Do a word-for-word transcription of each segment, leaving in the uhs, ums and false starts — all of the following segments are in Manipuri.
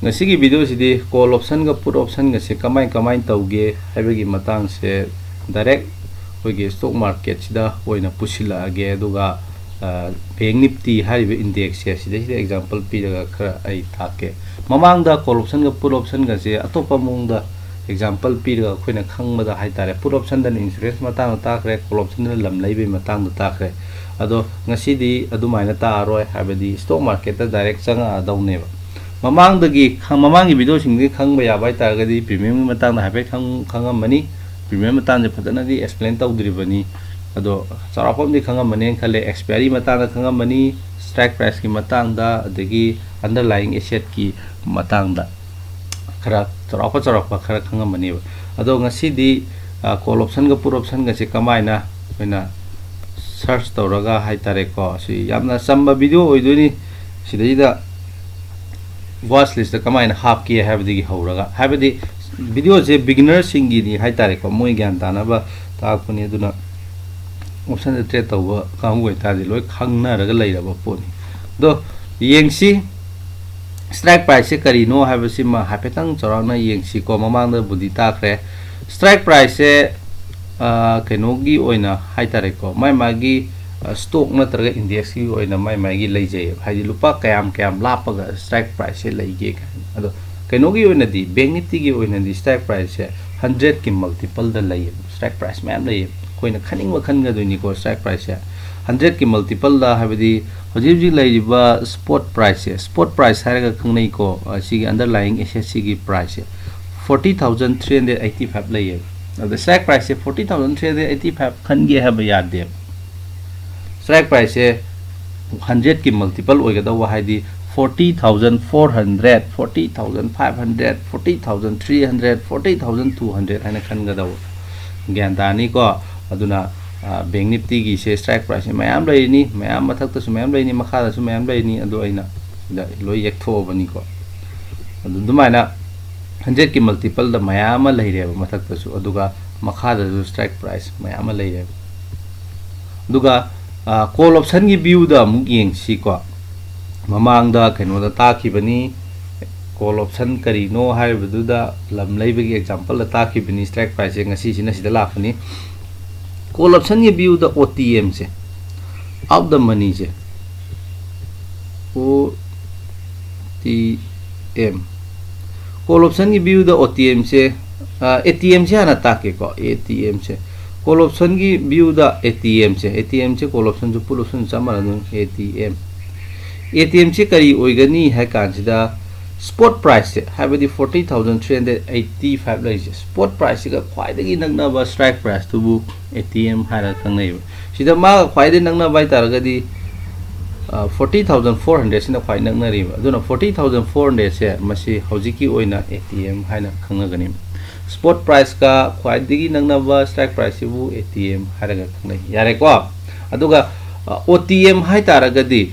ꯉꯁꯤꯒꯤ ꯚꯤꯗꯤꯑꯣꯁꯤꯗꯤ call optionꯒ put optionꯒꯁꯦ ꯀꯃꯥꯏ ꯀꯃꯥꯏꯅ ꯇꯧꯒꯦ ꯍꯥꯏꯕꯒꯤ ꯃꯇꯥꯡꯁꯦ direct ꯑꯩꯈꯣꯏꯒꯤ stock marketꯁꯤꯗ ꯑꯣꯏꯅ ꯄꯨꯁꯤꯜꯂꯛꯑꯒꯦ, ꯑꯗꯨꯒ Bank Nifty ꯍꯥꯏꯔꯤꯕ indexꯁꯦ ꯁꯤꯗꯩꯁꯤꯗ example ꯄꯤꯔꯒ ꯈꯔ ꯑꯩ ꯇꯥꯛꯀꯦ꯫ ꯃꯃꯥꯡꯗ call optionꯒ put optionꯒꯁꯦ ꯑꯇꯣꯞꯄ ꯃꯑꯣꯡꯗ example ꯄꯤꯔꯒ ꯑꯩꯈꯣꯏꯅ ꯈꯪꯕꯗ ꯍꯥꯏꯇꯥꯔꯦ, put optionꯗꯅ insurance ꯃꯇꯥꯡꯗ ꯇꯥꯛꯈ꯭ꯔꯦ, call optionꯗꯅ ꯂꯝ ꯂꯩꯕꯒꯤ ꯃꯇꯥꯡꯗ ꯇꯥꯛꯈ꯭ꯔꯦ꯫ ꯑꯗꯣ ꯉꯁꯤꯗꯤ ꯑꯗꯨꯃꯥꯏꯅ ꯇꯥꯛꯑꯔꯣꯏ, ꯍꯥꯏꯕꯗꯤ stock marketꯇ direct ꯆꯪꯉꯛꯑꯗꯧꯅꯦꯕ꯫ ꯃꯃꯥꯡꯗꯒꯤ ꯈꯪ- ꯃꯃꯥꯡꯒꯤ ꯚꯤꯗꯤꯑꯣꯁꯤꯡꯗꯒꯤ ꯈꯪꯕ ꯌꯥꯕ ꯍꯥꯏꯇꯥꯔꯒꯗꯤ premiumꯒꯤ ꯃꯇꯥꯡꯗ ꯍꯥꯏꯐꯦꯠ ꯈꯪ- ꯈꯪꯉꯝꯃꯅꯤ꯫ Premium ꯃꯇꯥꯡꯁꯦ ꯐꯖꯅꯗꯤ explain ꯇꯧꯗ꯭ꯔꯤꯕꯅꯤ, ꯑꯗꯣ ꯆꯥꯎꯔꯥꯛꯄ ꯑꯃꯗꯤ ꯈꯪꯉꯝꯃꯅꯤꯅ ꯈꯜꯂꯦ꯫ Expiry ꯃꯇꯥꯡꯗ ꯈꯪꯉꯝꯃꯅꯤ, strike priceꯀꯤ ꯃꯇꯥꯡꯗ, ꯑꯗꯒꯤ underlying assetꯀꯤ ꯃꯇꯥꯡꯗ ꯈꯔ ꯆꯥꯎꯔꯥꯛꯄ ꯆꯥꯎꯔꯥꯛꯄ ꯈꯔ ꯈꯪꯉꯝꯃꯅꯦꯕ꯫ ꯑꯗꯣ ꯉꯁꯤꯗꯤ call optionꯒ put optionꯒꯁꯦ ꯀꯃꯥꯏꯅ ꯑꯩꯈꯣꯏꯅ search ꯇꯧꯔꯒ ꯍꯥꯏꯇꯥꯔꯦꯀꯣ, ꯁꯤ ꯌꯥꯝꯅ ꯆꯝꯕ ꯚꯤꯗꯤꯑꯣ ꯑꯣꯏꯗꯣꯏꯅꯤ꯫ ꯁꯤꯗꯩꯗ watch listꯇ ꯀꯃꯥꯏꯅ ꯍꯥꯞꯀꯦ ꯍꯥꯏꯕꯗꯒꯤ ꯍꯧꯔꯒ, ꯍꯥꯏꯕꯗꯤ ꯚꯤꯗꯤꯑꯣꯁꯦ beginnerꯁꯤꯡꯒꯤꯅꯤ ꯍꯥꯏꯇꯥꯔꯦꯀꯣ, ꯃꯣꯏ ꯒ꯭ꯌꯥꯟ ꯇꯥꯅꯕ ꯇꯥꯛꯄꯅꯤ꯫ ꯑꯗꯨꯅ optionꯗ trade ꯇꯧꯕ ꯀꯥꯡꯕꯨ ꯑꯣꯏꯇꯥꯔꯗꯤ ꯂꯣꯏ ꯈꯪꯅꯔꯒ ꯂꯩꯔꯕ ꯄꯣꯠꯅꯤ꯫ ꯑꯗꯣ ꯌꯦꯡꯁꯤ, strike priceꯁꯦ ꯀꯔꯤꯅꯣ ꯍꯥꯏꯕꯁꯤꯃ ꯍꯥꯏꯐꯦꯠꯇꯪ ꯆꯥꯎꯔꯥꯛꯅ ꯌꯦꯡꯁꯤꯀꯣ꯫ ꯃꯃꯥꯡꯗꯕꯨꯗꯤ ꯇꯥꯛꯈ꯭ꯔꯦ꯫ Strike priceꯁꯦ ꯀꯩꯅꯣꯒꯤ ꯑꯣꯏꯅ ꯍꯥꯏꯇꯥꯔꯦꯀꯣ, ꯃꯥꯏ ꯃꯥꯒꯤ stock ꯅꯠꯇ꯭ꯔꯒ indexꯀꯤ ꯑꯣꯏꯅ ꯃꯥꯏ ꯃꯥꯒꯤ ꯂꯩꯖꯩꯌꯦꯕ꯫ ꯍꯥꯏꯗꯤ ꯂꯨꯄꯥ ꯀꯌꯥꯝ ꯀꯌꯥꯝ ꯂꯥꯞꯄꯒ strike priceꯁꯦ ꯂꯩꯒꯦ ꯀꯥꯏꯅ꯫ ꯑꯗꯣ ꯀꯩꯅꯣꯒꯤ ꯑꯣꯏꯅꯗꯤ, Bank Niftyꯒꯤ ꯑꯣꯏꯅꯗꯤ strike priceꯁꯦ hundredꯀꯤ multipleꯗ ꯂꯩꯌꯦꯕ꯫ Strike price ꯃꯌꯥꯝ ꯂꯩꯌꯦꯕ꯫ ꯑꯩꯈꯣꯏꯅ ꯈꯟꯅꯤꯡꯕ ꯈꯟꯒꯗꯣꯏꯅꯤꯀꯣ strike priceꯁꯦ꯫ Hundredꯀꯤ multipleꯗ ꯍꯥꯏꯕꯗꯤ ꯍꯧꯖꯤꯛ ꯍꯧꯖꯤꯛ ꯂꯩꯔꯤꯕ spot priceꯁꯦ, spot price ꯍꯥꯏꯔꯒ ꯈꯪꯅꯩꯀꯣ, ꯑ, ꯁꯤꯒꯤ underlying assetꯁꯤꯒꯤ priceꯁꯦ forty thousand three hundred eighty five ꯂꯩꯌꯦꯕ꯫ ꯑꯗ strike priceꯁꯦ forty thousand three hundred eighty five ꯈꯟꯒꯦ ꯍꯥꯏꯕ ꯌꯥꯗꯦꯕ꯫ Strike priceꯁꯦ hundredꯀꯤ multiple ꯑꯣꯏꯒꯗꯧꯕ, ꯍꯥꯏꯗꯤ forty thousand four hundred, forty thousand five hundred, forty thousand three hundred, forty thousand two hundred ꯍꯥꯏꯅ ꯈꯟꯒꯗꯧꯕ꯫ ꯒ꯭ꯌꯥꯟ ꯇꯥꯔꯅꯤꯀꯣ? ꯑꯗꯨꯅ Bank Niftyꯒꯤꯁꯦ strike priceꯁꯦ ꯃꯌꯥꯝ ꯂꯩꯔꯤꯅꯤ, ꯃꯌꯥꯝ ꯃꯊꯛꯇꯁꯨ ꯃꯌꯥꯝ ꯂꯩꯅꯤ, ꯃꯈꯥꯗꯁꯨ ꯃꯌꯥꯝ ꯂꯩꯅꯤ꯫ ꯑꯗꯨ ꯑꯩꯅ ꯁꯤꯗ ꯂꯣꯏ ꯌꯦꯛꯊꯣꯛꯑꯕꯅꯤꯀꯣ꯫ ꯑꯗꯨ ꯑꯗꯨꯃꯥꯏꯅ hundredꯀꯤ multipleꯗ ꯃꯌꯥꯝ ꯑꯃ ꯂꯩꯔꯦꯕ ꯃꯊꯛꯇꯁꯨ, ꯑꯗꯨꯒ ꯃꯈꯥꯗꯁꯨ strike price ꯃꯌꯥꯝ ꯑꯃ ꯂꯩꯔꯦꯕ꯫ ꯑꯗꯨꯒ call optionꯒꯤ viewꯗ ꯑꯃꯨꯛ ꯌꯦꯡꯁꯤꯀꯣ꯫ ꯃꯃꯥꯡꯗ ꯀꯩꯅꯣꯗ ꯇꯥꯛꯈꯤꯕꯅꯤ, Call option ꯀꯔꯤꯅꯣ ꯍꯥꯏꯔꯤꯕꯗꯨꯗ ꯂꯝ ꯂꯩꯕꯒꯤ example ꯇꯥꯛꯈꯤꯕꯅꯤ꯫ Strike price ꯁꯦ ꯉꯁꯤꯁꯤꯅ ꯁꯤꯗ ꯂꯥꯛꯄꯅꯤ꯫ Call option ꯒꯤ view the O T M say, out the money say, O T M, call option ꯒꯤ view ꯗ O T M ꯁꯦ, ꯑ, A T M ꯁꯦ ꯍꯥꯟꯅ ꯇꯥꯛꯀꯦꯀꯣ꯫ A T M say, call option ꯒꯤ view the A T M say, A T M say call option ꯁꯨ put option ꯁꯨ ꯆꯞ ꯃꯥꯟꯅꯗꯣꯏꯅꯤ꯫ A T M, A T M ꯁꯦ ꯀꯔꯤ ꯑꯣꯏꯒꯅꯤ ꯍꯥꯏ ꯀꯥꯟꯁꯤꯗ, spot price ꯁꯦ, ꯍꯥꯏꯕꯗꯤ forty thousand three hundred eighty five ꯂꯩꯔꯤꯁꯦ, spot price ꯁꯤꯒ ꯈ꯭ꯋꯥꯏꯗꯒꯤ ꯅꯛꯅꯕ strike price ꯇꯨꯕꯨ A T M ꯍꯥꯏꯔꯒ ꯈꯪꯅꯩꯕ꯫ ꯁꯤꯗ ꯃꯥꯒ ꯈ꯭ꯋꯥꯏꯗꯒꯤ ꯅꯛꯅꯕ ꯍꯥꯏ ꯇꯥꯔꯒꯗꯤ, ꯑ, forty thousand four hundred ꯁꯤꯅ ꯈ꯭ꯋꯥꯏ ꯅꯛꯅꯔꯤꯕ꯫ ꯑꯗꯨꯅ forty thousand four hundred ꯁꯦ ꯃꯁꯤ ꯍꯧꯖꯤꯛꯀꯤ ꯑꯣꯏꯅ A T M ꯍꯥꯏꯅ ꯈꯪꯅꯒꯅꯤ꯫ Spot price ꯀ ꯈ꯭ꯋꯥꯏꯗꯒꯤ ꯅꯛꯅꯕ strike price ꯁꯤꯕꯨ A T M ꯍꯥꯏꯔꯒ ꯈꯪꯅꯩ꯫ ꯌꯥꯔꯦꯀꯣ? ꯑꯗꯨꯒ, ꯑ, O T M ꯍꯥꯏ ꯇꯥꯔꯒꯗꯤ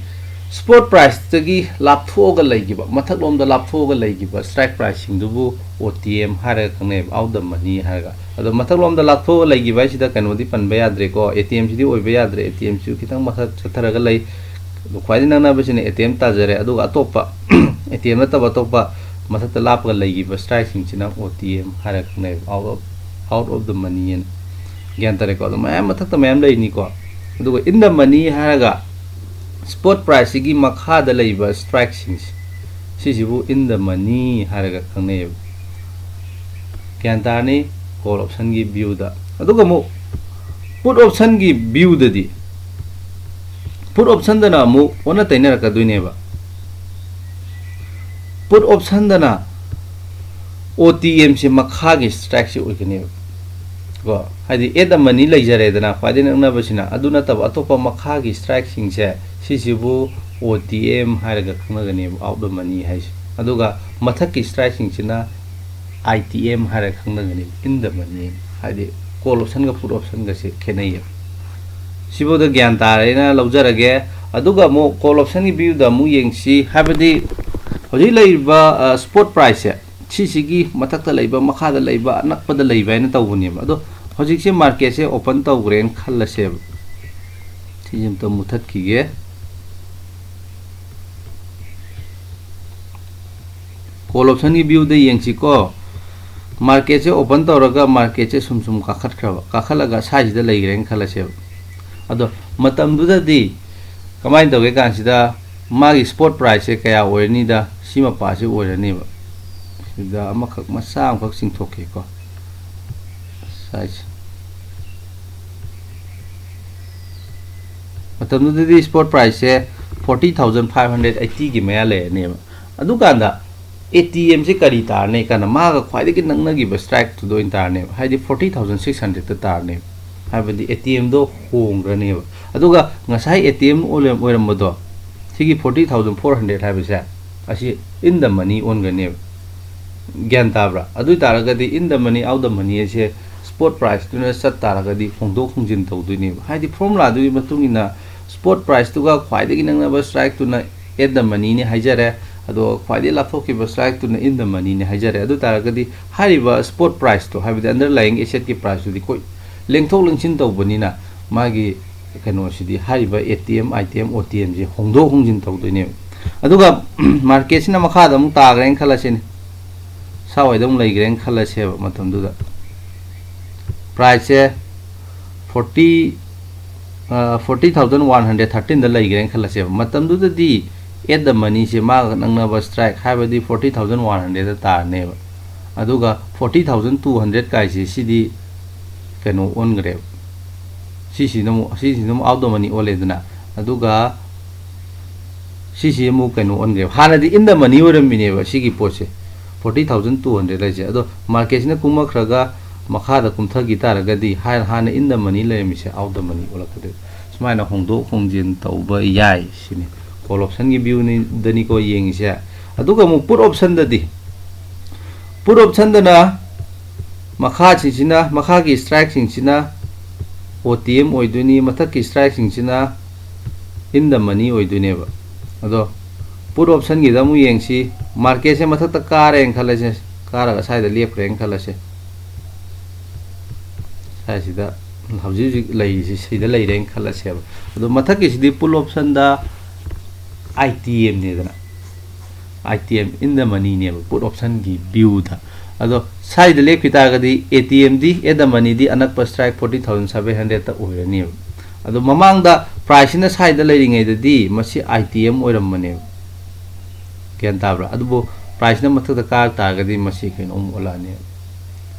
spot price ꯇꯒꯤ ꯂꯥꯞꯊꯣꯛꯑꯒ ꯂꯩꯈꯤꯕ, ꯃꯊꯛꯂꯣꯝꯗ ꯂꯥꯞꯊꯣꯛꯑꯒ ꯂꯩꯈꯤꯕ strike price ꯁꯤꯡꯗꯨꯕꯨ O T M ꯍꯥꯏꯔꯒ ꯈꯪꯅꯩꯕ, out the money ꯍꯥꯏꯔꯒ꯫ ꯑꯗꯣ ꯃꯊꯛꯂꯣꯝꯗ ꯂꯥꯞꯊꯣꯛꯑꯒ ꯂꯩꯈꯤꯕ ꯍꯥꯏꯁꯤꯗ ꯀꯩꯅꯣꯗꯤ ꯄꯟꯕ ꯌꯥꯗ꯭ꯔꯦꯀꯣ, A T M ꯁꯤꯗꯤ ꯑꯣꯏꯕ ꯌꯥꯗ꯭ꯔꯦ, A T M ꯁꯤꯁꯨ ꯈꯤꯇꯪ ꯃꯊꯛ ꯆꯠꯊꯔꯒ ꯂꯩ꯫ ꯑꯗꯣ ꯈ꯭ꯋꯥꯏꯗꯒꯤ ꯅꯛꯅꯕꯁꯤꯅ A T M ꯇꯥꯖꯔꯦ, ꯑꯗꯨꯒ ꯑꯇꯣꯞꯄ, A T M ꯅꯠꯇꯕ ꯑꯇꯣꯞꯄ ꯃꯊꯛꯇ ꯂꯥꯞꯄꯒ ꯂꯩꯈꯤꯕ strike ꯁꯤꯡꯁꯤꯅ O T M ꯍꯥꯏꯔꯒ ꯈꯪꯅꯩꯕ, out of, out of the money ꯍꯥꯏꯅ꯫ ꯒ꯭ꯌꯥꯟ ꯇꯥꯔꯦꯀꯣ? ꯑꯗꯣ ꯃꯌꯥꯝ ꯃꯊꯛꯇ ꯃꯌꯥꯝ ꯂꯩꯅꯤꯀꯣ꯫ ꯑꯗꯨꯒ in the money ꯍꯥꯏꯔꯒ spot price ꯁꯤꯒꯤ ꯃꯈꯥꯗ ꯂꯩꯕ strike ꯁꯤꯡꯁꯦ, ꯁꯤꯁꯤꯕꯨ in the money ꯍꯥꯏꯔꯒ ꯈꯪꯅꯩꯌꯦꯕ꯫ ꯒ꯭ꯌꯥꯟ ꯇꯥꯔꯅꯤ? Call option ꯒꯤ view ꯗ꯫ ꯑꯗꯨꯒ ꯑꯃꯨꯛ put option ꯒꯤ view ꯗꯗꯤ, put option ꯗꯅ ꯑꯃꯨꯛ ꯑꯣꯟꯅ ꯇꯩꯅꯔꯛꯀꯗꯣꯏꯅꯦꯕ꯫ Put option ꯗꯅ O T M ꯁꯦ ꯃꯈꯥꯒꯤ strike ꯁꯦ ꯑꯣꯏꯒꯅꯦꯕ꯫ ꯀꯣ, ꯍꯥꯏꯗꯤ at the money ꯂꯩꯖꯔꯦꯗꯅ, ꯈ꯭ꯋꯥꯏꯗꯒꯤ ꯅꯛꯅꯕꯁꯤꯅ, ꯑꯗꯨ ꯅꯠꯇꯕ ꯑꯇꯣꯞꯄ ꯃꯈꯥꯒꯤ strike ꯁꯤꯡꯁꯦ, ꯁꯤꯁꯤꯕꯨ O T M ꯍꯥꯏꯔꯒ ꯈꯪꯅꯒꯅꯦꯕ, out the money ꯍꯥꯏꯁꯦ꯫ ꯑꯗꯨꯒ ꯃꯊꯛꯀꯤ strike ꯁꯤꯡꯁꯤꯅ I T M ꯍꯥꯏꯔꯒ ꯈꯪꯅꯒꯅꯤ, in the money꯫ ꯍꯥꯏꯗꯤ call option ꯒ put option ꯒꯁꯦ ꯈꯦꯠꯅꯩꯌꯦꯕ꯫ ꯁꯤꯐꯥꯎꯗ ꯒ꯭ꯌꯥꯟ ꯇꯥꯔꯦꯅ ꯂꯧꯖꯔꯒꯦ꯫ ꯑꯗꯨꯒ ꯑꯃꯨꯛ call option ꯒꯤ view ꯗ ꯑꯃꯨꯛ ꯌꯦꯡꯁꯤ, ꯍꯥꯏꯕꯗꯤ ꯍꯧꯖꯤꯛ ꯂꯩꯔꯤꯕ, ꯑ, spot price ꯁꯦ, ꯁꯤꯁꯤꯒꯤ ꯃꯊꯛꯇ ꯂꯩꯕ, ꯃꯈꯥꯗ ꯂꯩꯕ, ꯑꯅꯛꯄꯗ ꯂꯩꯕ ꯍꯥꯏꯅ ꯇꯧꯕꯅꯦꯕ꯫ ꯑꯗꯣ ꯍꯧꯖꯤꯛꯁꯦ market ꯁꯦ open ꯇꯧꯈ꯭ꯔꯦꯅ ꯈꯜꯂꯁꯦꯕ꯫ ꯁꯤꯁꯦ ꯑꯝꯇ ꯃꯨꯊꯠꯈꯤꯒꯦ꯫ Call optionꯒꯤ viewꯗ ꯌꯦꯡꯁꯤꯀꯣ꯫ Marketꯁꯦ open ꯇꯧꯔꯒ marketꯁꯦ ꯁꯨꯝ ꯁꯨꯝ ꯀꯥꯈꯠꯈ꯭ꯔꯕ, ꯀꯥꯈꯠꯂꯒ ꯁ꯭ꯋꯥꯏꯁꯤꯗ ꯂꯩꯈ꯭ꯔꯦꯅ ꯈꯜꯂꯁꯦꯕ꯫ ꯑꯗꯣ ꯃꯇꯝꯗꯨꯗꯗꯤ ꯀꯃꯥꯏꯅ ꯇꯧꯒꯦ ꯀꯥꯟꯁꯤꯗ, ꯃꯥꯒꯤ spot priceꯁꯦ ꯀꯌꯥ ꯑꯣꯏꯔꯅꯤꯗ, ꯁꯤ ꯃꯄꯥꯁꯤ ꯑꯣꯏꯔꯅꯦꯕ꯫ ꯁꯤꯗ ꯑꯃꯈꯛ ꯃꯆꯥ ꯑꯃꯈꯛ ꯆꯤꯡꯊꯣꯛꯀꯦꯀꯣ, ꯁ꯭ꯋꯥꯏꯁꯦ꯫ ꯃꯇꯝꯗꯨꯗꯗꯤ spot priceꯁꯦ forty thousand five hundred eightyꯒꯤ ꯃꯌꯥ ꯂꯩꯔꯅꯦꯕ꯫ ꯑꯗꯨꯀꯥꯟꯗ ATMꯁꯦ ꯀꯔꯤ ꯇꯥꯔꯅꯤ ꯀꯥꯟꯗ, ꯃꯥꯒ ꯈ꯭ꯋꯥꯏꯗꯒꯤ ꯅꯛꯅꯈꯤꯕ strikeꯇꯨꯗ ꯑꯣꯏꯅ ꯇꯥꯔꯅꯦꯕ, ꯍꯥꯏꯗꯤ forty thousand six hundredꯇ ꯇꯥꯔꯅꯦꯕ꯫ ꯍꯥꯏꯕꯗꯤ ATMꯗꯣ ꯍꯣꯡꯈ꯭ꯔꯅꯦꯕ꯫ ꯑꯗꯨꯒ ꯉꯁꯥꯏ ATM ꯑꯣꯏꯔꯝ-, ꯑꯣꯏꯔꯝꯕꯗꯣ, ꯁꯤꯒꯤ forty thousand four hundred ꯍꯥꯏꯕꯁꯦ, ꯑꯁꯤ in the money ꯑꯣꯟꯈ꯭ꯔꯅꯦꯕ꯫ ꯒ꯭ꯌꯥꯟ ꯇꯥꯕ꯭ꯔꯥ? ꯑꯗꯨ ꯑꯣꯏ ꯇꯥꯔꯒꯗꯤ in the money, out the money ꯍꯥꯏꯁꯦ spot priceꯇꯨꯅ ꯆꯠ ꯇꯥꯔꯒꯗꯤ ꯍꯣꯡꯗꯣꯛ ꯍꯣꯡꯖꯤꯟ ꯇꯧꯗꯣꯏꯅꯦꯕ꯫ ꯍꯥꯏꯗꯤ formulaꯗꯨꯒꯤ ꯃꯇꯨꯡ ꯏꯟꯅ spot priceꯇꯨꯒ ꯈ꯭ꯋꯥꯏꯗꯒꯤ ꯅꯛꯅꯕ strikeꯇꯨꯅ at the moneyꯅꯤ ꯍꯥꯏꯖꯔꯦ, ꯑꯗꯣ ꯈ꯭ꯋꯥꯏꯗꯒꯤ ꯂꯥꯞꯊꯣꯛꯈꯤꯕ strikeꯇꯨꯅ in the moneyꯅꯤ ꯍꯥꯏꯖꯔꯦ꯫ ꯑꯗꯨ ꯇꯥꯔꯒꯗꯤ ꯍꯥꯏꯔꯤꯕ spot priceꯇꯣ, ꯍꯥꯏꯕꯗꯤ underlying assetꯀꯤ priceꯇꯨꯗꯤ ꯑꯩꯈꯣꯏ ꯂꯦꯡꯊꯣꯛ ꯂꯦꯡꯁꯤꯟ ꯇꯧꯕꯅꯤꯅ, ꯃꯥꯒꯤ ꯀꯩꯅꯣꯁꯤꯗꯤ, ꯍꯥꯏꯔꯤꯕ ATM, ITM, OTMꯁꯦ ꯍꯣꯡꯗꯣꯛ ꯍꯣꯡꯖꯤꯟ ꯇꯧꯗꯣꯏꯅꯦꯕ꯫ ꯑꯗꯨꯒ marketꯁꯤꯅ ꯃꯈꯥꯗ ꯑꯃꯨꯛ ꯇꯥꯈ꯭ꯔꯦꯅ ꯈꯜꯂꯁꯤꯅꯦ, ꯁꯥꯋꯥꯏꯗ ꯑꯃꯨꯛ ꯂꯩꯈ꯭ꯔꯦꯅ ꯈꯜꯂꯁꯦꯕ꯫ ꯃꯇꯝꯗꯨꯗ priceꯁꯦ forty, forty thousand one hundred thirteenꯗ ꯂꯩꯈ꯭ꯔꯦꯅ ꯈꯜꯂꯁꯦꯕ꯫ ꯃꯇꯝꯗꯨꯗꯗꯤ at the moneyꯁꯦ ꯃꯥꯒ ꯅꯛꯅꯕ strike, ꯍꯥꯏꯕꯗꯤ forty thousand one hundredꯇ ꯇꯥꯔꯅꯦꯕ꯫ ꯑꯗꯨꯒ forty thousand two hundred ꯀꯥꯏꯁꯦ, ꯁꯤꯗꯤ ꯀꯩꯅꯣ ꯑꯣꯟꯈ꯭ꯔꯦꯕ꯫ ꯁꯤꯁꯤꯅ ꯑꯃꯨꯛ, ꯁꯤꯁꯤꯅ ꯑꯃꯨꯛ out the money ꯑꯣꯜꯂꯦꯗꯅ꯫ ꯑꯗꯨꯒ ꯁꯤꯁꯤ ꯑꯃꯨꯛ ꯀꯩꯅꯣ ꯑꯣꯟꯈ꯭ꯔꯦꯕ꯫ ꯍꯥꯟꯅꯗꯤ in the money ꯑꯣꯏꯔꯝꯃꯤꯅꯦꯕ ꯁꯤꯒꯤ ꯄꯣꯠꯁꯦ, forty thousand two hundred ꯍꯥꯏꯁꯦ꯫ ꯑꯗꯣ marketꯁꯤꯅ ꯀꯨꯝꯃꯛꯈ꯭ꯔꯒ ꯃꯈꯥꯗ ꯀꯨꯝꯊꯈꯤ ꯇꯥꯔꯒꯗꯤ, ꯍꯥꯟ-, ꯍꯥꯟꯅ in the money ꯂꯩꯔꯝꯃꯤꯁꯦ out the money ꯑꯣꯜꯂꯛꯀꯗꯣꯏꯕ꯫ ꯁꯨꯃꯥꯏꯅ ꯍꯣꯡꯗꯣꯛ ꯍꯣꯡꯖꯤꯟ ꯇꯧꯕ ꯌꯥꯏ ꯁꯤꯅꯤ꯫ Call optionꯒꯤ viewꯗꯅꯤꯀꯣ ꯌꯦꯡꯉꯤꯁꯦ꯫ ꯑꯗꯨꯒ ꯑꯃꯨꯛ put optionꯗꯗꯤ, put optionꯗꯅ ꯃꯈꯥꯁꯤꯡꯁꯤꯅ, ꯃꯈꯥꯒꯤ strikeꯁꯤꯡꯁꯤꯅ OTM ꯑꯣꯏꯗꯣꯏꯅꯤ, ꯃꯊꯛꯀꯤ strikeꯁꯤꯡꯁꯤꯅ in the money ꯑꯣꯏꯗꯣꯏꯅꯦꯕ꯫ ꯑꯗꯣ put optionꯒꯤꯗ ꯑꯃꯨꯛ ꯌꯦꯡꯁꯤ꯫ Marketꯁꯦ ꯃꯊꯛꯇ ꯀꯥꯔꯦꯅ ꯈꯜꯂꯁꯦ, ꯀꯥꯔꯒ ꯁ꯭ꯋꯥꯏꯗ ꯂꯦꯞꯈ꯭ꯔꯦꯅ ꯈꯜꯂꯁꯦ꯫ ꯁ꯭ꯋꯥꯏꯁꯤꯗ ꯍꯧꯖꯤꯛ ꯍꯧꯖꯤꯛ ꯂꯩꯔꯤꯁꯤ ꯁꯤꯗ ꯂꯩꯔꯦꯅ ꯈꯜꯂꯁꯦꯕ꯫ ꯑꯗꯣ ꯃꯊꯛꯀꯤꯁꯤꯗꯤ put optionꯗ ITMꯅꯤꯗꯅ꯫ item in the money ꯅꯦꯕ put option ꯒꯤ view ꯗ꯫ ꯑꯗꯣ ꯁ꯭ꯋꯥꯏꯗ ꯂꯦꯞꯈꯤ ꯇꯥꯔꯒꯗꯤ A T M D, at the money ꯗꯤ ꯑꯅꯛꯄ strike forty thousand seven hundred ꯇ ꯑꯣꯏꯔꯅꯦꯕ꯫ ꯑꯗꯣ ꯃꯃꯥꯡꯗ price ꯁꯤꯅ ꯁ꯭ꯋꯥꯏꯗ ꯂꯩꯔꯤꯉꯩꯗꯗꯤ ꯃꯁꯤ item ꯑꯣꯏꯔꯝꯕꯅꯦꯕ꯫ ꯒ꯭ꯌꯥꯟ ꯇꯥꯕ꯭ꯔꯥ? ꯑꯗꯨꯕꯨ price ꯅ ꯃꯊꯛꯇ ꯀꯥꯔꯛ ꯇꯥꯔꯒꯗꯤ ꯃꯁꯤ ꯀꯩꯅꯣ ꯑꯃꯨꯛ ꯑꯣꯜꯂꯛꯑꯅꯦꯕ,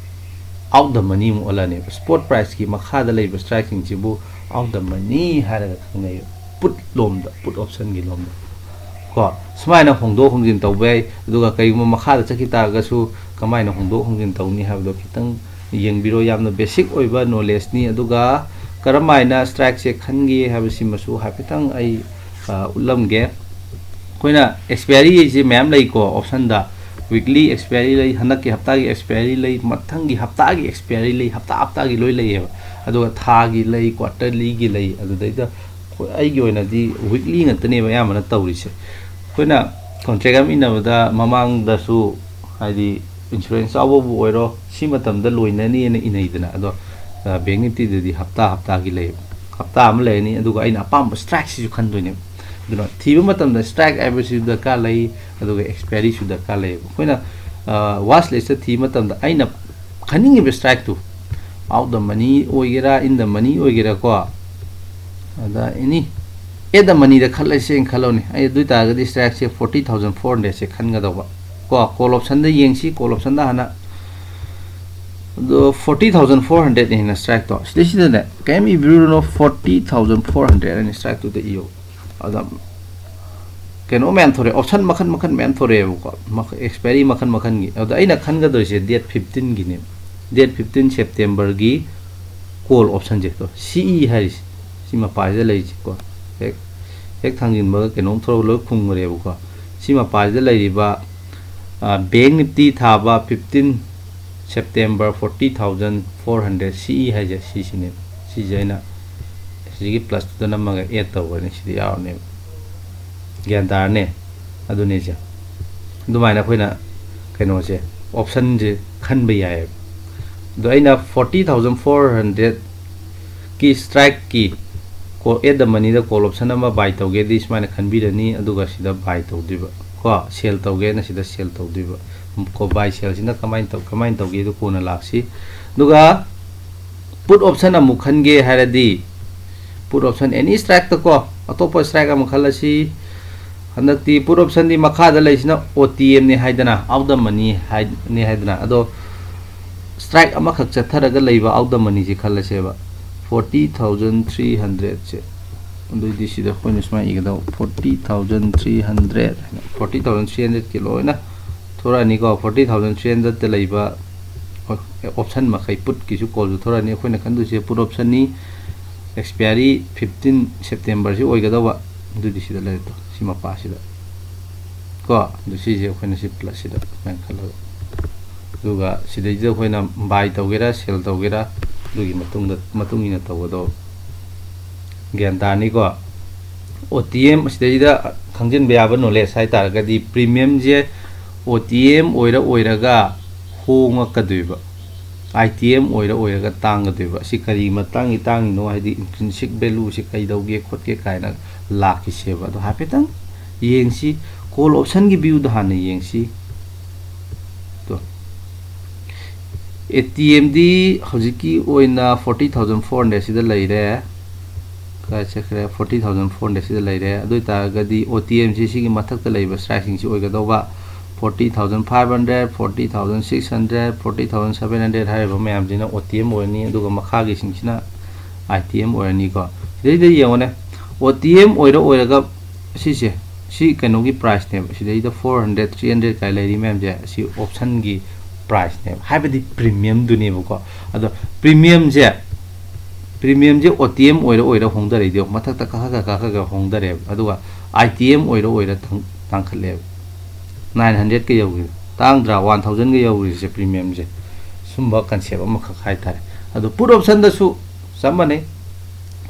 out the money ꯑꯃꯨꯛ ꯑꯣꯜꯂꯛꯑꯅꯦꯕ꯫ Spot price ꯀꯤ ꯃꯈꯥꯗ ꯂꯩꯕ strike ꯁꯤꯡꯁꯤꯕꯨ out the money ꯍꯥꯏꯔꯒ ꯈꯪꯅꯩ, put ꯂꯣꯝꯗ, put option ꯒꯤ ꯂꯣꯝꯗ꯫ ꯀꯣ, ꯁꯨꯃꯥꯏꯅ ꯍꯣꯡꯗꯣꯛ ꯍꯣꯡꯖꯤꯟ ꯇꯧꯕ ꯌꯥꯏ꯫ ꯑꯗꯨꯒ ꯀꯔꯤꯒꯨꯝꯕ ꯃꯈꯥꯗ ꯆꯠꯈꯤ ꯇꯥꯔꯒꯁꯨ ꯀꯃꯥꯏꯅ ꯍꯣꯡꯗꯣꯛ ꯍꯣꯡꯖꯤꯟ ꯇꯧꯅꯤ ꯍꯥꯏꯕꯗꯣ ꯈꯤꯇꯪ ꯌꯦꯡꯕꯤꯔꯣ꯫ ꯌꯥꯝꯅ basic ꯑꯣꯏꯕ knowledge ꯅꯤ꯫ ꯑꯗꯨꯒ ꯀꯔꯝꯍꯥꯏꯅ strike ꯁꯦ ꯈꯟꯒꯦ ꯍꯥꯏꯕꯁꯤꯃꯁꯨ ꯍꯥꯏꯐꯦꯠꯇꯪ ꯑꯩ, ꯑ, ꯎꯠꯂꯝꯒꯦ꯫ ꯑꯩꯈꯣꯏꯅ expiry ꯁꯦ ꯃꯌꯥꯝ ꯂꯩꯀꯣ option ꯗ꯫ Weekly expiry ꯂꯩ, ꯍꯟꯗꯛꯀꯤ ꯍꯞꯇꯥꯒꯤ expiry ꯂꯩ, ꯃꯊꯪꯒꯤ ꯍꯞꯇꯥꯒꯤ expiry ꯂꯩ, ꯍꯞꯇꯥ ꯍꯞꯇꯥꯒꯤ ꯂꯣꯏ ꯂꯩꯌꯦꯕ꯫ ꯑꯗꯨꯒ ꯊꯥꯒꯤ ꯂꯩ, quarterly ꯒꯤ ꯂꯩ꯫ ꯑꯗꯨꯗꯩꯗ ꯑꯩꯈꯣꯏ, ꯑꯩꯒꯤ ꯑꯣꯏꯅꯗꯤ weekly ꯉꯥꯛꯇꯅꯦꯕ ꯑꯌꯥꯝꯕꯅ ꯇꯧꯔꯤꯁꯦ꯫ ꯑꯩꯈꯣꯏꯅ contract ꯑꯃ ꯏꯟꯅꯕꯗ ꯃꯃꯥꯡꯗꯁꯨ, ꯍꯥꯏꯗꯤ insurance ꯌꯥꯎꯕꯕꯨ ꯑꯣꯏꯔꯣ, ꯁꯤ ꯃꯇꯝꯗ ꯂꯣꯏꯅꯅꯤꯅ ꯏꯅꯩꯗꯅ꯫ ꯑꯗꯣ, ꯑ, Bank Nifty ꯗꯗꯤ ꯍꯞꯇꯥ ꯍꯞꯇꯥꯒꯤ ꯂꯩꯌꯦꯕ꯫ ꯍꯞꯇꯥ ꯑꯃ ꯂꯩꯔꯅꯤ, ꯑꯗꯨꯒ ꯑꯩꯅ ꯑꯄꯥꯝꯕ strike ꯁꯤꯁꯨ ꯈꯟꯗꯣꯏꯅꯦꯕ꯫ ꯑꯗꯨꯅ ꯊꯤꯕ ꯃꯇꯝꯗ strike ꯍꯥꯏꯕꯁꯤꯁꯨ ꯗꯔꯀꯥꯔ ꯂꯩ, ꯑꯗꯨꯒ expiry ꯁꯨ ꯗꯔꯀꯥꯔ ꯂꯩꯌꯦꯕ꯫ ꯑꯩꯈꯣꯏꯅ, ꯑ, watch list ꯊꯤꯕ ꯃꯇꯝꯗ ꯑꯩꯅ ꯈꯟꯅꯤꯡꯉꯤꯕ strike two, out the money ꯑꯣꯏꯒꯦꯔꯥ, in the money ꯑꯣꯏꯒꯦꯔꯥ ꯀꯣ, ꯑꯗ any, at the money ꯗ ꯈꯜꯂꯁꯦꯅ ꯈꯜꯂꯣꯅꯦ꯫ ꯑꯩ ꯑꯗꯨ ꯑꯣꯏ ꯇꯥꯔꯒꯗꯤ strike ꯁꯦ forty thousand four hundred ꯁꯦ ꯈꯟꯒꯗꯧꯕ ꯀꯣ꯫ Call option ꯗ ꯌꯦꯡꯁꯤ, call option ꯗ ꯍꯥꯟꯅ꯫ ꯑꯗꯣ forty thousand four hundred ꯅꯦꯅ strike ꯇꯣ꯫ ꯁꯤꯗꯩꯁꯤꯗꯅꯦ, ꯀꯩꯝ ꯏꯕꯤꯔꯨꯔꯅꯣ, forty thousand four hundred ꯍꯥꯏꯅ strike ꯇꯨꯗ ꯏꯌꯣ꯫ ꯑꯗ ꯀꯩꯅꯣ ꯃꯌꯥꯝ ꯊꯣꯔꯛꯑꯦ, option ꯃꯈꯟ ꯃꯈꯟ ꯃꯌꯥꯝ ꯊꯣꯔꯛꯑꯦꯕꯀꯣ, ꯃꯈ-, expiry ꯃꯈꯟ ꯃꯈꯟꯒꯤ꯫ ꯑꯗ ꯑꯩꯅ ꯈꯟꯒꯗꯣꯏꯁꯦ date fifteen ꯒꯤꯅꯦ꯫ Date fifteen September ꯒꯤ call option ꯁꯦ, ꯇꯣ, C E ꯍꯥꯏꯔꯤꯁꯦ, ꯁꯤ ꯃꯄꯥꯁꯤꯗ ꯂꯩꯔꯤꯁꯦꯀꯣ꯫ ꯍꯦꯛ, ꯍꯦꯛ ꯊꯥꯡꯖꯤꯟꯕꯒ ꯀꯩꯅꯣꯝ ꯊꯣꯔꯛꯑꯒ ꯂꯣꯏ ꯈꯨꯝꯈ꯭ꯔꯦꯕꯀꯣ꯫ ꯁꯤ ꯃꯄꯥꯁꯤꯗ ꯂꯩꯔꯤꯕ, ꯑ, Bank Nifty ꯊꯥꯕ fifteen September forty thousand four hundred C E ꯍꯥꯏꯁꯦ ꯁꯤꯁꯤꯅꯦ꯫ ꯁꯤꯁꯦ ꯑꯩꯅ ꯁꯤꯒꯤ plus ꯇꯨꯗ ꯅꯝꯃꯒ add ꯇꯧꯈ꯭ꯔꯅꯤ꯫ ꯁꯤꯗ ꯌꯥꯎꯔꯅꯦꯕ꯫ ꯒ꯭ꯌꯥꯟ ꯇꯥꯔꯅꯦ? ꯑꯗꯨꯅꯦ ꯁꯦ꯫ ꯑꯗꯨꯃꯥꯏꯅ ꯑꯩꯈꯣꯏꯅ ꯀꯩꯅꯣꯁꯦ, option ꯁꯦ ꯈꯟꯕ ꯌꯥꯏꯌꯦꯕ꯫ ꯑꯗꯣ ꯑꯩꯅ forty thousand four hundred ꯀꯤ strike ꯀꯤ ꯀꯣ-, at the money the call option ꯑꯃ buy ꯇꯧꯒꯦꯗꯤ ꯁꯨꯃꯥꯏꯅ ꯈꯟꯕꯤꯔꯅꯤ, ꯑꯗꯨꯒ ꯁꯤꯗ buy ꯇꯧꯗꯣꯏꯕ꯫ ꯀꯣ, ꯁꯦꯜ ꯇꯧꯒꯦꯅ ꯁꯤꯗ ꯁꯦꯜ ꯇꯧꯗꯣꯏꯕ꯫ ꯀꯣ, ꯕꯥꯏ ꯁꯦꯜꯁꯤꯅ ꯀꯃꯥꯏꯅ ꯇꯧ ꯀꯃꯥꯏꯅ ꯇꯧꯒꯦꯗꯣ ꯀꯣꯟꯅ ꯂꯥꯛꯁꯤ꯫ ꯑꯗꯨꯒ ꯄꯨꯠ ꯑꯣꯞꯁꯟ ꯑꯃꯨꯛ ꯈꯟꯒꯦ ꯍꯥꯏꯔꯗꯤ, ꯄꯨꯠ ꯑꯣꯞꯁꯟ ꯑꯦꯅꯤ ꯁ꯭ꯇ꯭ꯔꯥꯏꯛꯇ ꯀꯣ, ꯑꯇꯣꯞꯄ ꯁ꯭ꯇ꯭ꯔꯥꯏꯛ ꯑꯃ ꯈꯜꯂꯁꯤ꯫ ꯍꯟꯗꯛꯇꯤ ꯄꯨꯠ ꯑꯣꯞꯁꯟꯗꯤ ꯃꯈꯥꯗ ꯂꯩꯁꯤꯅ ꯑꯣ ꯇꯤ ꯑꯦꯝꯅꯤ ꯍꯥꯏꯗꯅ, ꯑꯥꯎꯠ ꯗ ꯃꯅꯤ ꯍꯥꯏꯅꯤ ꯍꯥꯏꯗꯅ, ꯑꯗꯣ ꯁ꯭ꯇ꯭ꯔꯥꯏꯛ ꯑꯃꯈꯛ ꯆꯠꯊꯔꯒ ꯂꯩꯕ ꯑꯥꯎꯠ ꯗ ꯃꯅꯤꯁꯦ ꯈꯜꯂꯁꯦꯕ, ꯐꯣꯔꯇꯤ ꯊꯥꯎꯖꯟ ꯊ꯭ꯔꯤ ꯍꯟꯗ꯭ꯔꯦꯠꯁꯦ꯫ ꯑꯗꯨꯏꯗꯤ ꯁꯤꯗ ꯑꯩꯈꯣꯏꯅ ꯁꯨꯃꯥꯏꯅ ꯏꯒꯗꯧꯕ, ꯐꯣꯔꯇꯤ ꯊꯥꯎꯖꯟ ꯊ꯭ꯔꯤ ꯍꯟꯗ꯭ꯔꯦꯠ ꯍꯥꯏꯅ, ꯐꯣꯔꯇꯤ ꯊꯥꯎꯖꯟ ꯊ꯭ꯔꯤ ꯍꯟꯗ꯭ꯔꯦꯠꯀꯤ ꯂꯣꯏꯅ ꯊꯣꯔꯛꯑꯅꯤꯀꯣ꯫ ꯐꯣꯔꯇꯤ ꯊꯥꯎꯖꯟ ꯊ꯭ꯔꯤ ꯍꯟꯗ꯭ꯔꯦꯠꯇ ꯂꯩꯕ ꯑꯣꯞꯁꯟ ꯃꯈꯩ ꯄꯨꯠꯀꯤꯁꯨ ꯀꯣꯜꯁꯨ ꯊꯣꯔꯛꯑꯅꯤ꯫ ꯑꯩꯈꯣꯏꯅ ꯈꯟꯗꯣꯏꯁꯦ ꯄꯨꯠ ꯑꯣꯞꯁꯟꯅꯤ, ꯑꯦꯛꯁꯄꯤꯌꯥꯔꯤ ꯐꯤꯐꯇꯤꯟ ꯁꯦꯞꯇꯦꯝꯕꯔꯁꯤ ꯑꯣꯏꯒꯗꯧꯕ꯫ ꯑꯗꯨꯗꯤ ꯁꯤꯗ ꯂꯩꯔꯦ ꯇꯣ, ꯁꯤ ꯃꯄꯥꯁꯤꯗ ꯀꯣ꯫ ꯑꯗꯨ ꯁꯤꯁꯦ ꯑꯩꯈꯣꯏꯅ ꯁꯤ ꯄ꯭ꯂꯁꯁꯤꯗ ꯁꯨꯃꯥꯏꯅ ꯈꯜꯂꯒ, ꯑꯗꯨꯒ ꯁꯤꯗꯩꯁꯤꯗ ꯑꯩꯈꯣꯏꯅ ꯕꯥꯏ ꯇꯧꯒꯦꯔꯥ ꯁꯦꯜ ꯇꯧꯒꯦꯔꯥ, ꯑꯗꯨꯒꯤ ꯃꯇꯨꯡꯗ, ꯃꯇꯨꯡ ꯏꯟꯅ ꯇꯧꯒꯗꯧꯕ꯫ ꯒ꯭ꯌꯥꯟ ꯇꯥꯔꯅꯤꯀꯣ? ꯑꯣ ꯇꯤ ꯑꯦꯝ, ꯁꯤꯗꯩꯗ ꯈꯪꯖꯤꯟꯕ ꯌꯥꯕ ꯅꯣꯂꯦꯖ ꯍꯥꯏ ꯇꯥꯔꯒꯗꯤ, ꯄ꯭ꯔꯤꯃꯤꯌꯝꯁꯦ ꯑꯣ ꯇꯤ ꯑꯦꯝ ꯑꯣꯏꯔ ꯑꯣꯏꯔꯒ ꯍꯣꯡꯉꯛꯀꯗꯣꯏꯕ, ꯑꯥꯏ ꯇꯤ ꯑꯦꯝ ꯑꯣꯏꯔ ꯑꯣꯏꯔꯒ ꯇꯥꯡꯒꯗꯣꯏꯕ꯫ ꯑꯁꯤ ꯀꯔꯤ ꯃꯇꯥꯡꯒꯤ ꯇꯥꯡꯉꯤꯅꯣ? ꯍꯥꯏꯗꯤ ꯏꯟꯇ꯭ꯔꯤꯟꯁꯤꯛ ꯚꯦꯂꯨꯁꯤ ꯀꯩꯗꯧꯒꯦ ꯈꯣꯠꯀꯦ ꯀꯥꯏꯅ ꯂꯥꯛꯈꯤꯁꯦꯕ꯫ ꯑꯗꯣ ꯍꯥꯏꯐꯦꯠꯇꯪ ꯌꯦꯡꯁꯤ, ꯀꯣꯜ ꯑꯣꯞꯁꯟꯒꯤ ꯚ꯭ꯌꯨꯗ ꯍꯥꯟꯅ ꯌꯦꯡꯁꯤ꯫ ꯇꯣ, ꯑꯦ ꯇꯤ ꯑꯦꯝꯗꯤ ꯍꯧꯖꯤꯛꯀꯤ ꯑꯣꯏꯅ ꯐꯣꯔꯇꯤ ꯊꯥꯎꯖꯟ ꯐꯣꯔ ꯍꯟꯗ꯭ꯔꯦꯠꯁꯤꯗ ꯂꯩꯔꯦ꯫ ꯀꯥꯏ ꯆꯠꯈ꯭ꯔꯦ? ꯐꯣꯔꯇꯤ ꯊꯥꯎꯖꯟ ꯐꯣꯔ ꯍꯟꯗ꯭ꯔꯦꯠꯁꯤꯗ ꯂꯩꯔꯦ꯫ ꯑꯗꯨ ꯑꯣꯏꯇꯥꯔꯒꯗꯤ ꯑꯣ ꯇꯤ ꯑꯦꯝꯁꯤ ꯁꯤꯒꯤ ꯃꯊꯛꯇ ꯂꯩꯕ ꯁ꯭ꯇ꯭ꯔꯥꯏꯛꯁꯤꯡꯁꯤ ꯑꯣꯏꯒꯗꯧꯕ꯫ Forty thousand five hundred, forty thousand six hundred, forty thousand seven hundred ꯍꯥꯏꯔꯤꯕ ꯃꯌꯥꯝꯁꯤꯅ ꯑꯣ ꯇꯤ ꯑꯦꯝ ꯑꯣꯏꯔꯅꯤ, ꯑꯗꯨꯒ ꯃꯈꯥꯒꯤꯁꯤꯡꯁꯤꯅ ꯑꯥꯏ ꯇꯤ ꯑꯦꯝ ꯑꯣꯏꯔꯅꯤꯀꯣ꯫ ꯁꯤꯗꯩꯗ ꯌꯦꯡꯉꯨꯅꯦ, ꯑꯣ ꯇꯤ ꯑꯦꯝ ꯑꯣꯏꯔ ꯑꯣꯏꯔꯒ ꯁꯤꯁꯦ, ꯁꯤ ꯀꯩꯅꯣꯒꯤ ꯄ꯭ꯔꯥꯏꯁꯅꯦꯕ꯫ ꯁꯤꯗꯩꯗ ꯐꯣꯔ ꯍꯟꯗ꯭ꯔꯦꯠ, ꯊ꯭ꯔꯤ ꯍꯟꯗ꯭ꯔꯦꯠ ꯀꯥꯏ ꯂꯩꯔꯤ ꯃꯌꯥꯝꯁꯦ, ꯑꯁꯤ ꯑꯣꯞꯁꯟꯒꯤ ꯄ꯭ꯔꯥꯏꯁꯅꯦꯕ, ꯍꯥꯏꯕꯗꯤ ꯄ꯭ꯔꯤꯃꯤꯌꯝꯗꯨꯅꯦꯕꯀꯣ꯫ ꯑꯗꯣ ꯄ꯭ꯔꯤꯃꯤꯌꯝꯁꯦ, ꯄ꯭ꯔꯤꯃꯤꯌꯝꯁꯦ ꯑꯣ ꯇꯤ ꯑꯦꯝ ꯑꯣꯏꯔ ꯑꯣꯏꯔ ꯍꯣꯡꯗꯔꯛꯏꯗꯣ, ꯃꯊꯛꯇ ꯀꯥꯈꯠ ꯀꯥꯈꯠ ꯀꯥꯈꯠꯂꯒ ꯍꯣꯡꯗꯔꯦꯕ, ꯑꯗꯨꯒ ꯑꯥꯏ ꯇꯤ ꯑꯦꯝ ꯑꯣꯏꯔ ꯑꯣꯏꯔ ꯊꯪ-, ꯇꯥꯡꯈꯠꯂꯦꯕ꯫ ꯅꯥꯏꯟ ꯍꯟꯗ꯭ꯔꯦꯠꯀ ꯌꯧꯈ꯭ꯔꯤꯗꯣ, ꯇꯥꯡꯗ꯭ꯔꯥ? ꯋꯥꯟ ꯊꯥꯎꯖꯟꯒ ꯌꯧꯈ꯭ꯔꯤꯁꯦ ꯄ꯭ꯔꯤꯃꯤꯌꯝꯁꯦ꯫ ꯁꯨꯝꯕ ꯀꯟꯁꯦꯞ ꯑꯃꯈꯛ ꯍꯥꯏꯇꯥꯔꯦ꯫ ꯑꯗꯣ ꯄꯨꯠ ꯑꯣꯞꯁꯟꯗꯁꯨ ꯆꯞ ꯃꯥꯟꯅꯩ꯫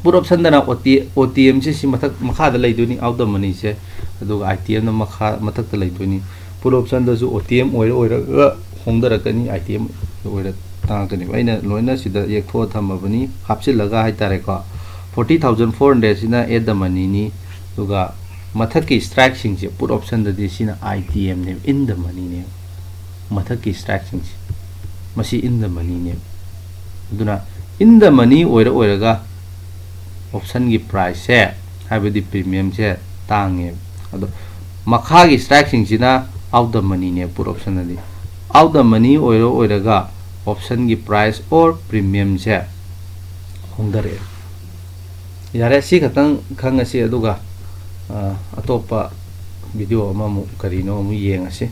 ꯄꯨꯠ ꯑꯣꯞꯁꯟꯗꯅ ꯑꯣ ꯇꯤ, ꯑꯣ ꯇꯤ ꯑꯦꯝꯁꯦ ꯁꯤ ꯃꯊꯛ, ꯃꯈꯥꯗ ꯂꯩꯗꯣꯏꯅꯤ, ꯑꯥꯎꯠ ꯗ ꯃꯅꯤꯁꯦ, ꯑꯗꯨꯒ ꯑꯥꯏ ꯇꯤ ꯑꯦꯝꯅ ꯃꯈꯥ, ꯃꯊꯛꯇ ꯂꯩꯗꯣꯏꯅꯤ꯫ ꯄꯨꯠ ꯑꯣꯞꯁꯟꯗꯁꯨ ꯑꯣ ꯇꯤ ꯑꯦꯝ ꯑꯣꯏꯔ ꯑꯣꯏꯔꯒ ꯍꯣꯡꯊꯔꯛꯀꯅꯤ, ꯑꯥꯏ ꯇꯤ ꯑꯦꯝ ꯑꯣꯏꯔ ꯇꯥꯡꯉꯛꯀꯅꯦꯕ꯫ ꯑꯩꯅ ꯂꯣꯏꯅ ꯁꯤꯗ ꯌꯦꯛꯊꯣꯛꯑ ꯊꯝꯃꯕꯅꯤ, ꯍꯥꯞꯆꯤꯜꯂꯒ ꯍꯥꯏꯇꯥꯔꯦꯀꯣ꯫ ꯐꯣꯔꯇꯤ ꯊꯥꯎꯖꯟ ꯐꯣꯔ ꯍꯟꯗ꯭ꯔꯦꯠꯁꯤꯅ ꯑꯦꯠ ꯗ ꯃꯅꯤꯅꯤ, ꯑꯗꯨꯒ ꯃꯊꯛꯀꯤ strikeꯁꯤꯡꯁꯦ put optionꯗꯗꯤ ꯁꯤꯅ I T Mꯅꯦꯕ, in the moneyꯅꯦꯕ꯫ ꯃꯊꯛꯀꯤ strikeꯁꯤꯡꯁꯦ ꯃꯁꯤ in the moneyꯅꯦꯕ꯫ ꯑꯗꯨꯅ in the money ꯑꯣꯏꯔ ꯑꯣꯏꯔꯒ optionꯒꯤ priceꯁꯦ, ꯍꯥꯏꯕꯗꯤ premiumꯁꯦ ꯇꯥꯡꯉꯦꯕ꯫ ꯑꯗꯣ ꯃꯈꯥꯒꯤ strikeꯁꯤꯡꯁꯤꯅ out the moneyꯅꯦꯕ put optionꯗꯗꯤ꯫ Out the money ꯑꯣꯏꯔ ꯑꯣꯏꯔꯒ optionꯒꯤ price or premiumꯁꯦ ꯍꯣꯡꯊꯔꯛꯑꯦ꯫ ꯌꯥꯔꯦ, ꯁꯤ ꯈꯛꯇꯪ ꯈꯪꯉꯁꯤ, ꯑꯗꯨꯒ ꯑ, ꯑꯇꯣꯞꯄ video ꯑꯃꯃꯨꯛ ꯀꯔꯤꯅꯣ ꯑꯃꯨꯛ ꯌꯦꯡꯉꯁꯤ꯫